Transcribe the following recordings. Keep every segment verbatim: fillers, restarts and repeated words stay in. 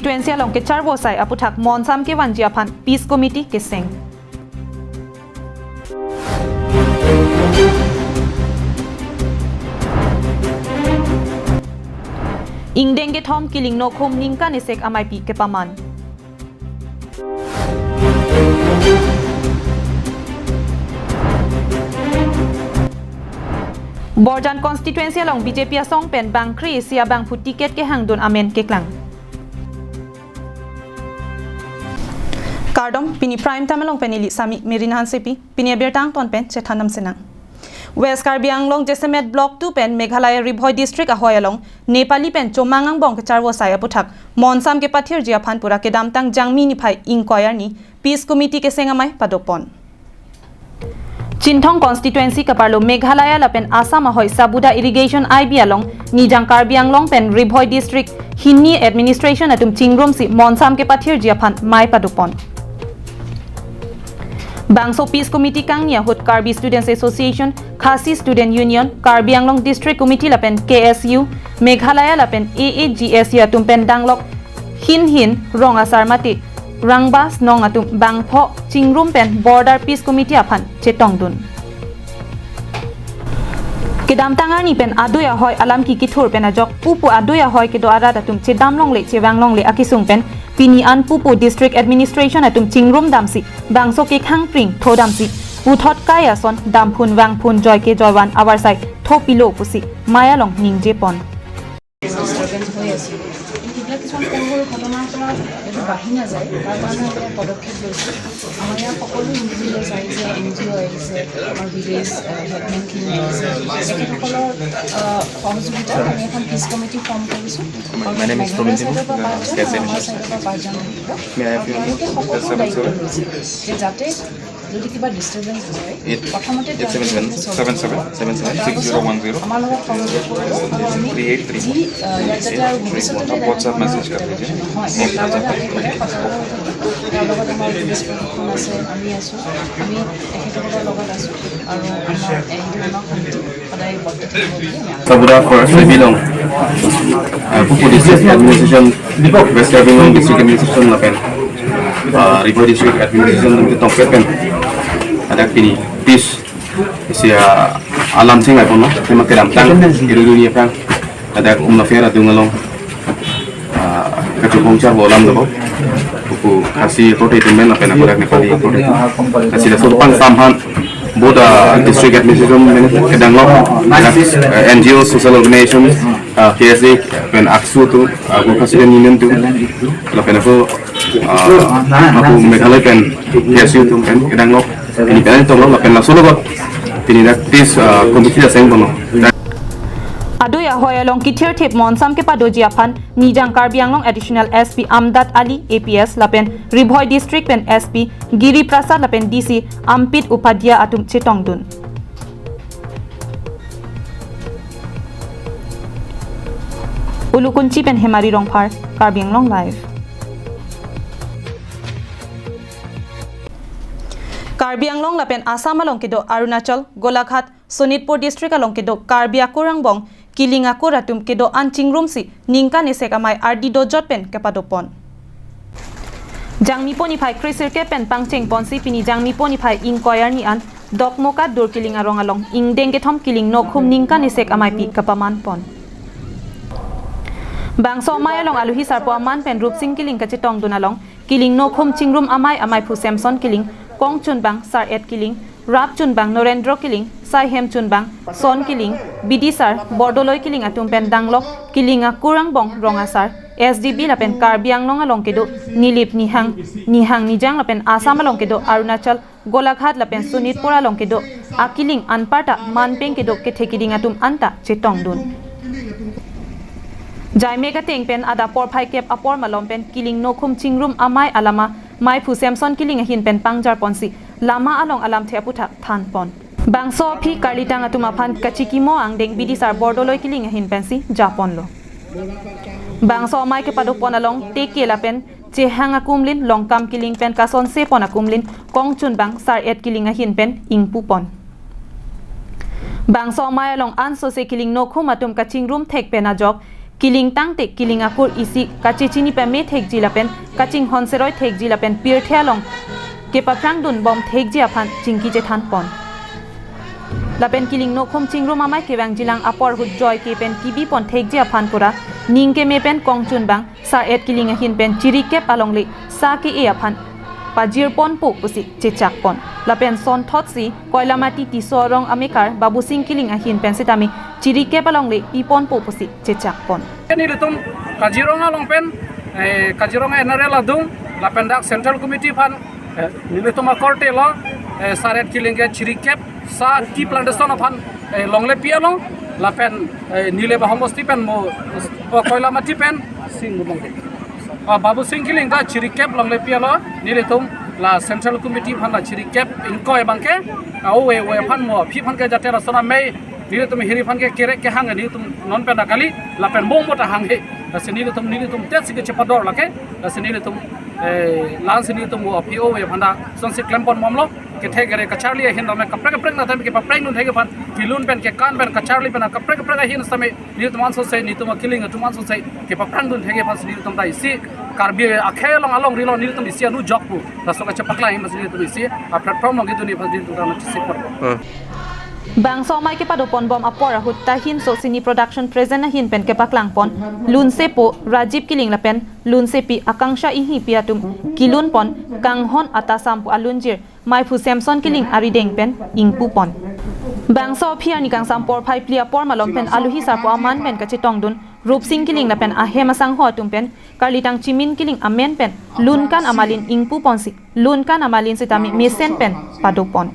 Constituency along kecharvo asai aputhak monsam kevanji aphan Peace Committee keseng. Ingdeng kethom kiling nokhum ningkan isek ameipi kepaman. Borjan constituency along B J P asong pen bangkre isi abangphu ticket kehangdun amen keklang. Kardom, pini Prime Time along pen neli Sami Merina Hansepi, pini abirta angton pen chethan damsinang. West Karbi Anglong Jasemet Block two pen Meghalaya Ri Bhoi District ahoi along Nepali pen chomang angbong kecharvo asai aputhak monsam kepathirji aphan pura kedamtang Jangmi niphai ingkoi arni Peace Committee keseng amei padopon. Chinthong constituency kaparlo Meghalaya lapen Assam ahoi Sabuda Irrigation I B along Nijang Karbi Anglong pen Ri Bhoi District hini administration atum chingrumsi monsam kepathirji aphan mei padopon. Bangso Peace Committee kangni ahut Karbi Students Association, Khasi Student Union, Karbi Anglong District Committee lapen K S U, Meghalaya lapen A A G S U atum pen danglok hin hin rong asar mate rangbas nong atum bangpho chingrum pen Border Peace Committee aphan chetongdun. Kedamtang arni pen adui ahoi alam kikithur pen ajok pupu adui ahoi kedo arat atum chedam longle chevang longle akesung pen pini an pupu district administration atum chingrum damsi bangso kekhang pring tho damsi puthot kai ason damphun vangphun joike joivan avarsai thopilo pusi mei along ningjepon. Disturbance হৈ আছে। কিন্তু এইবিলাক কিছুমান সৰু সৰু ঘটনাৰ পৰা এইটো বাঢ়ি নাযায়, তাৰ কাৰণে আমি ইয়াত পদক্ষেপ লৈছোঁ। আমাৰ ইয়াৰ সকলো ইণ্ডিভিজুৱেলছ আহিছে, এন জি অ' আহিছে, আমাৰ ভিলেজ, আহ, হেডমেনখিনি আহিছে, তেখেতসকলৰ, আহ, সহযোগিতাত আমি এখন পিচ কমিটি ফৰ্ম কৰিছোঁ। My name is Prabin Timung, ছাইডৰ পৰা পাঁচজন, K S A আৰু আমাৰ administrator। ছাইডৰ পৰা পাঁচজন থাকিব। May I have your তেওঁলোকে সকলো দায়িত্ব লৈছে যে যাতে যদি কিবা ডিষ্টাৰ্বেঞ্চ হয়, এইট প্ৰথমতে eight seven seven seven seven seven six zero' one zero'. আমাৰ লগত সহযোগ কৰিব আৰু আমি থ্ৰী এইট থ্ৰী ওৱান। যি, আহ, ইয়াত যাতে আৰু ভৱিষ্যতলৈ WhatsApp message কৰি দিয়ে। নহয়, তাৰ বাবে আমি সদায় সজাগ হৈ থাকিম। ইয়াৰ লগত আমাৰ পুলিচ প্ৰশাসন আছে, আমি আছোঁ, আমি তেখেতসকলৰ লগত আছোঁ আৰু আমাৰ এই ধৰণৰ শান্তি সদায় বৰ্তি থাকিব বুলি আমি আশা কৰোঁ। Sabuda Forest Area along, uh, pupu district administration, West Karbi Anglong district administration lapen, uh, Ri Bhoi district administration atum ketongkep pen hadak pini peace isi, uh, alam chingvai ponlo, tema kedamtang iru iru ni aphrang hadak Umla Fair adung along, ah, kachepong charvo alam do. Pupu Khasi akorte atum pen lapen ako dak Nepali akorte atum. Khasi laso pang samhan both, ah, district administration pen kedanglok, ah, N G O, social organizations, ah, K S A pen ACSU atum, ah, Khasi Student Union atum, lapen ako, ah, ako Meghalaya pen K S U atum pen kedanglok. Pini pen tolong lapen laso logot pini dak peace, ah, committee aseng bono. Adui ahoi along kithirthip monsam kepadoji aphan Nijang Karbi Anglong Additional S P Amdad Ali A P S lapen Ri Bhoi District pen S P Giri Prasad lapen D C Ampit Upadhyay atum chetongdun. Ulukunchi pen Hemari Rongphar, Karbi Anglong Live. Karbi Anglong lapen Assam along kedo Arunachal, Golaghat, Sonitpur district along kedo Karbi akur angbong kiling akur atum kedo an chingrumsi ningkan isek amei ardi dojot pen kepadopon. Jangmipo niphai kresirkep pen pangchengponsi pini Jangmipo niphai ingkoi arni an Dokmoka Dur Kiling arong along ingdeng kethom kiling nokhum ningkan isek ameipi kepamanpon. Bangso amei along aluhi sarpo aman pen Rupsing Kiling kachetongdun along kiling nokhum chingrum amei ameiphu Samson Kiling, kongchunbang Sar-et Kiling, rapchunbang Norendro Kiling, saihem chunbang Son Kiling, bidisar Bordoloi Kiling atum pen danglok kiling akur angbong rong asar, S D B lapen Karbi Anglong along kedo Nilip Nihang, Nihang Nijang lapen Assam along kedo Arunachal, Golaghat lapen Sonitpur along kedo akiling anparta manpeng kedo kethe kiding atum anta chetongdun. Jaimek ateng pen adap porphai kep apor malom pen kiling nokhum chingrum amei alama meiphu Samson Kiling ahin pen pangjarponsi lama along alamthe aputhak thanpon. Bangso aphi karlitang atum aphan kachikimo angdeng bidisar Bordoloi Kiling ahin pensi japonlo. Bangso amei kepadopon along teke lapen chehang akumlin, longkam kiling pen kasonsepon akumlin, kongchunbang Sar-et Kiling ahin pen ingpupon. Bangso amei along ansose kiling nokhum atum kachingrum thek pen ajok Kiling tangte kiling akur isi kachechini pame thekji lapen kachinghon seroi thekji lapen pirthe along kepaphrang dunbom thekji aphan chingki chethan pon. Lapen kiling nokhum chingrum amei kevangjilang apor ahut joike pen kibi pon thekji aphan pura ning keme pen kongchun bang sar et kiling ahin pen chirikep alongle sa ke-e aphan pajir ponpo pusi chechak pon. Lapen sonthotsi Koilamati Tisso arong amekar Babusing Kiling ahin pen sitame chirikep alongle pi ponpo pusi chechak pon. Nelitum Kaziranga along pen, eh, Kaziranga N R L adung, lapen dak Central Committee aphan, eh, nelitum akorte lo, eh, sar et kiling ke chirikep sa tea plantation aphan, eh, longle pi along, lapen, eh, neli Bahom Bosti pen mo, o Koilamati pen, Sing mo longle. Ah, Babusing Kiling ta chirikep longle pi along, nelitum la Central Committee aphan la chirikep ingkoi abangke, ah, ove ove aphan mo, aphi aphan ke jate lason amei, nelitum hiri aphan ke kerek kehang, nelitum non pen akali, lapen mong mo ta hanghe, lasi nelitum, nelitum tet si kechepador lake, lasi nelitum, eh, la-an si nelitum mo aphi ove aphan ta, sonsi klem pon bomlo, kethe kere kacharli ahin dame kaprek kaprek na tame kepaphrang dun thekji aphan, kelun pen kekan pen kacharli pen kaprek kaprek ahin sitame, nelitum ansose, nelitum akiling atum ansose kepaphrang dun thekji aphan si nelitum ta isi Karbi akhei along alongri lo nelitum isi anu jok pu. Laso kachepaklang ahin si nelitum isi a platform along kedun aphan si nelitum ta nang chesik pon. Hmm. Bangso amei kepado ponbom apor ahut Tahin Sosini Production present ahin pen kepaklang pon lunsepo Rajiv Kiling lapen lunsepi Akanksha Enghipi atum kelun pon kanghon ata sampu alunjir meiphu Samson Kiling arideng pen ingpu pon. Bangso aphi arni kangsam porphai phli apor malom pen alohi sarpo aman pen kachetong dun Rupsing Kiling lapen ahem asangho atum pen karlitang Chimin Kiling amen pen lunkan amalin ingpu ponsi lunkan amalin sitame mesen pen pado pon.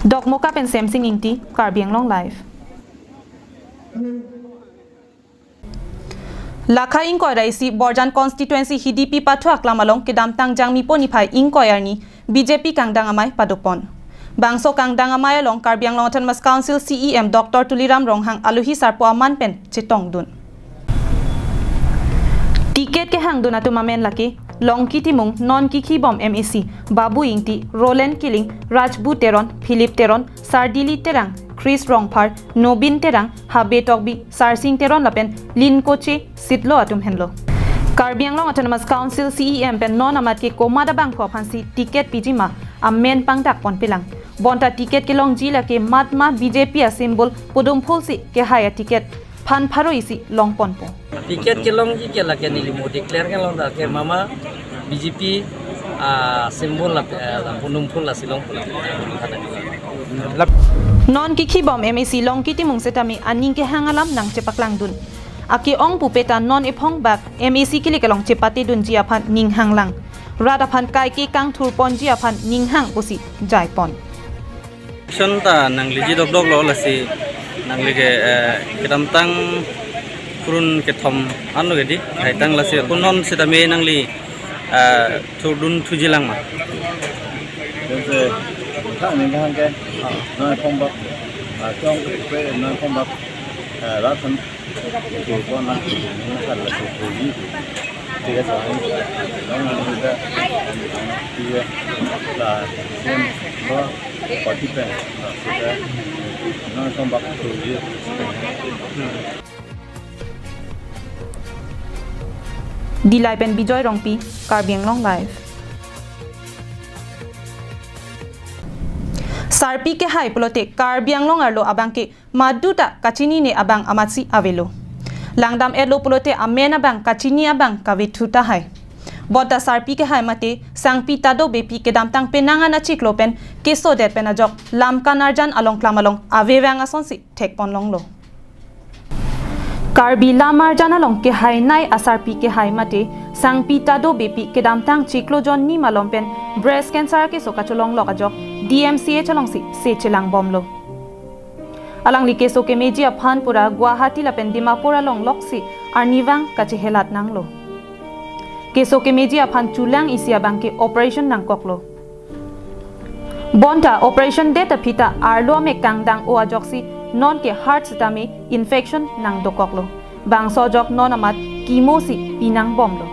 Dokmoka pen Semsing Ingti, Karbi Anglong Live. Lakha ingkoi ra isi Borjan constituency Hidipi pathu aklam along kedamtang Jangmipo niphai ingkoi arni B J P kangdang amei pado pon. Bangso kangdang amei along Karbi Anglong Autonomous Council C E M Doctor Tuliram Ronghang alohi sarpo aman pen chetong dun. Ticket kehang dun atum amen lake Longki Timung, non kikhibom M A C Babu Ingti, Roland Kiling, Rajbu Teron, Philip Teron, Sardili Terang, Chris Rongphar, Nobin Terang, Habe Tokbi, Sarsing Teron lapen Linkoche Sitlo atum henlo. Karbi Anglong Autonomous Council C E M pen non amat ke komat abangphu aphansi ticket piji ma amen pangdak ponpelang. Bonta ticket kelongji lake matma B J P a symbol podum phul si kehai a ticket phan pharo isi long ponpo. Ticket kelongji ke lake neli mo declare kelong dak ke mama B J P a symbol la, eh, la podum phul lasi long ponpo. Non kikhibom M A C Longki Timung setame aning kehang alam nangchepaklang dun. Ake-ong pupe ta non ephong bak M A C kilik along chepate dunji aphan ning hanglang. Rat aphan kaike kangthur ponji aphan ning hang pusi jai pon. Election ta nangliji dokdok lo lasi nangli ke, eh, kedamtang kurun kethom anlo ke di, haitang lasi kunon sitame nangli, eh, thurdun thujilang ma. Jose, tha ni hang ke, non ephong bak, ah, chong ke pe non ephong bak, eh, rat aphan Ko ko na na kala ko ko ni. Tiga sa ni. Nang nang da. Tiga. La sen ba party pen. Na sida. Na kambak ko ye. Dilai pen Bijoy Rongpi, Karbi Anglong Live. Sarpi kehai pulote Karbi Anglong arlo abang ke madu ta kachinine abang amatsi avelo. Langdam etlo pulote amen abang kachini abang kavethu tahai. Bonta sarpi kehai mate Sangpi Tado Beypi kedamtang penang an achiklo pen kesodet pen ajok lam kanarjan along klam along avevang asonsi thekpon longlo. Karbi lam arjan along kehainei asarpi kehai mate Sangpi Tado Beypi kedamtang chiklo jon ni malom pen breast cancer keso kacholonglok ajok D M C H alongsi se chelangbomlo. Alangli keso kemeji aphan pura Guwahati lapen Dimapur along loksi arnivang kachehelat nanglo. Keso kemeji aphan chulang isi abang ke operation nangkoklo. Bonta operation det aphi ta arlo amek kangdang-o ajoksi non ke heart sitame infection nangdokoklo. Bangso ajok non amat chemo si pinangbomlo.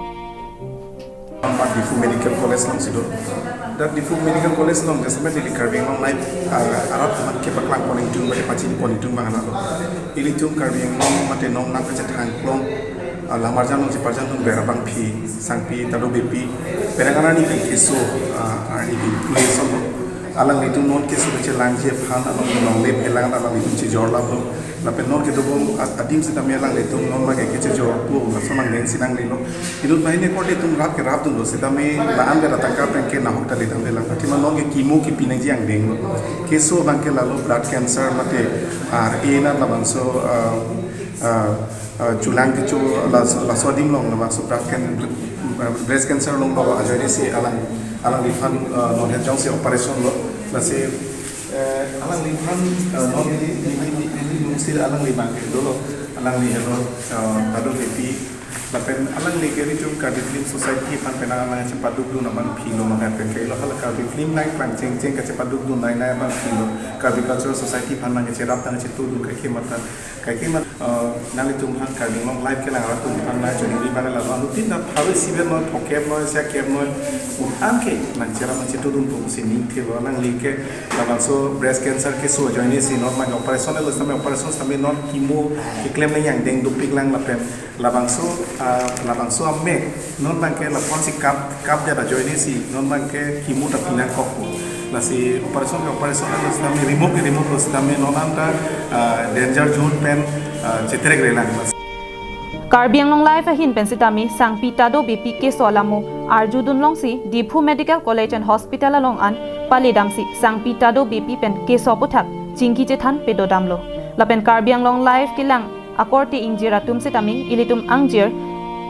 Mat Diphu Medical College alongsi do. Dak Diphu Medical College along jasemet neli Karbi Anglong Live, ah, arat atum aphan kepaklang pon ingtung, bade pachini pon ingtung abang helo. Ilitum Karbi Anglong mate non nangkachethang klong, ah, lamarjan along cheparjan atum ber abangpi, Sangpi Tado Beypi, penang arni pen keso, ah, arni pen kre ason lo. Alanglitum non keso kachelangji aphan along nongle phelang alanglitum chejor laplo. Lapen non kedobom a-, adim sitame alanglitum non lake kechejor pu laso nangdeng si nanglelo. Inut banghini akorte itum rap kerapdunlo sitame la-an ber atangka pen ke nahok ta ledamdelang. Athema non ke chemo kepi nangji angdenglo. Keso abang ke lalo blood cancer mate, ah, ena labangso, ah, ah, ah, chulang kecho laso, laso adim along labangso breast can-, breast cancer along lo ajoine si alang, alangliphan, ah, non het jongsi operation lo. Lasi, eh, alangliphan, ah, non neli, neli, neli, neli lungsi alangli abang ke dolo. Alangli helo, ah, Tado Beypi. Lapen alangli ke ilitum Karbi Film Society aphan penang nangchepadukdun abangpi lo, non het pen ke lo hala Karbi film nangplang chengcheng kachepadukdun nai nai abangpi lo. Karbi Cultural Society aphan nangcherap nangchetudun kaike mata. Kaike mat, eh, nanglitum aphan Karbi Anglong Live kelang arat atum aphan nangchoningri abang lalo, anuttin ta pharo isi pen noi, phongkep noi, isi akep noi, un-an ke nangcherap nangchetudun pusi ning thilo. Alangli ke labangso breast cancer keso ajoine si non abang operation lo sitame, operation sitame non chemo keklem nangji angdeng dopiklang lapen labangso, ah, labangso amek non abang ke lapuan si kap, kapdet ajoine si non abang ke chemo ta pi nangkokpo. Lasi operation ke operation lo sitame, remove ke remove lo sitame non anta, ah, danger zone pen, ah, chetrek relang. Karbi Anglong Live ahin pen sitame Sangpi Tado Beypi keso alamo arjudun longsi Diphu Medical College and Hospital along an paledamsi Sangpi Tado Beypi pen keso aputhak chingki chethan pedodamlo. Lapen Karbi Anglong Live kelang akorte ingjir atum sitame ilitum angjir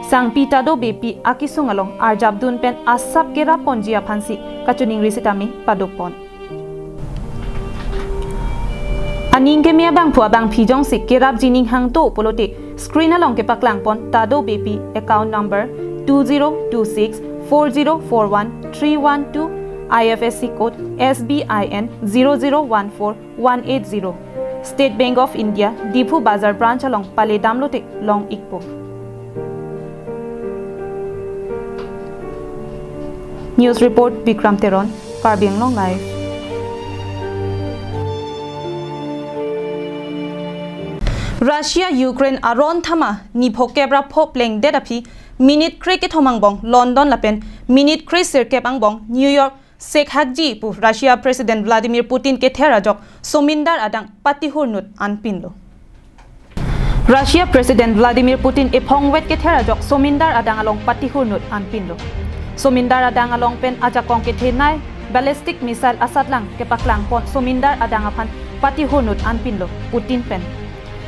Sangpi Tado Beypi akesung along arjapdun pen asap kerap ponji aphansi kachoningri sitame paduk pon. Aning keme abangphu abangpi jongsi kerapji aning hangto pulote screen along kepaklang pon Tado Beypi, account number two zero two six four zero four one three one two, I F S C code S B I N zero zero one four one eight zero, State Bank of India, Diphu Bazar Branch along paledamlote long-ikpo. News report, Bikram Teron, Karbi Anglong Live. Russia Ukraine aron thama niphokep ra pho plengdet aphi minute kre kethom angbong London lapen minute kre sirkep angbong New York sekhakji pu Russia President Vladimir Putin kether ajok somindar adang patihurnut anpinlo. Russia President Vladimir Putin ephongvet kether ajok somindar adang along patihurnut anpinlo. Somindar adang along pen ajakong kethenei ballistic missile asatlang kepaklang pon somindar adang aphan patihurnut anpinlo Putin pen.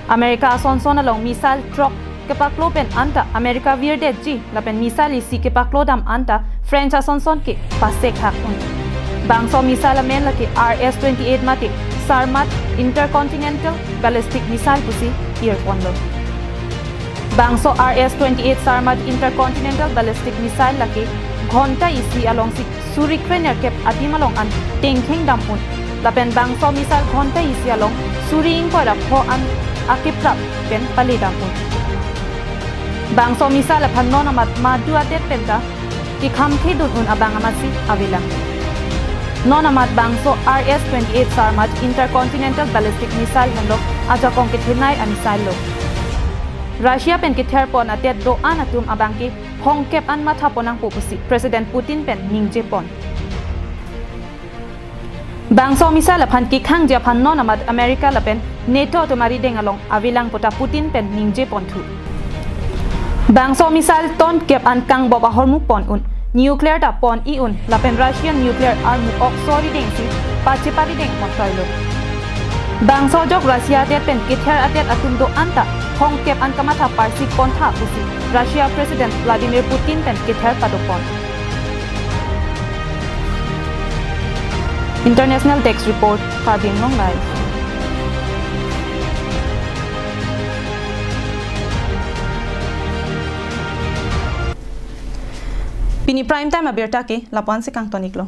America asonson along missile throk kepaklo pen anta America virdetji lapen missile isi kepaklodam anta French asonson ke pasekhak un. Bangso missile amen lake R S twenty-eight mate Sarmat Intercontinental Ballistic Missile pusi irponlo. Bangso R S twenty-eight Sarmat Intercontinental Ballistic Missile lake ghonta isi alongsi suri krenerkep adim along an tengkhengdam un. Lapen bangso missile ghonta isi along suri ingkoi ra pho an akiprap pen paledam un. Bangso missile aphan non amat madu adet penta kekhamkhedun un abang amatsi avelang. Non amat bangso R S twenty-eight Sarmat Intercontinental Ballistic Missile henlo ajakong kethenei a-missile lo. Russia pen kether pon adet do-an atum abang ke phongkep an matha pon nangpo pusi President Putin pen ningje pon. Bangso missile aphan kekhangji aphan non amat America lapen NATO atum arideng along avelang puta Putin pen ningje ponthu. Bangso missile tonkep an kangbop ahormu pon un, nuclear ta pon-i un lapen Russian nuclear armu ok sori dengsi pache parideng montoilo. Bangso ajok Russia adet pen kether adet atum do-an ta phongkep an kamatha parsi pontha pusi Russia President Vladimir Putin pen kether paduk pon. International Desk Report, Karbi Anglong Live. Pini prime time abirta ke lapu-ansi kangton-iklo.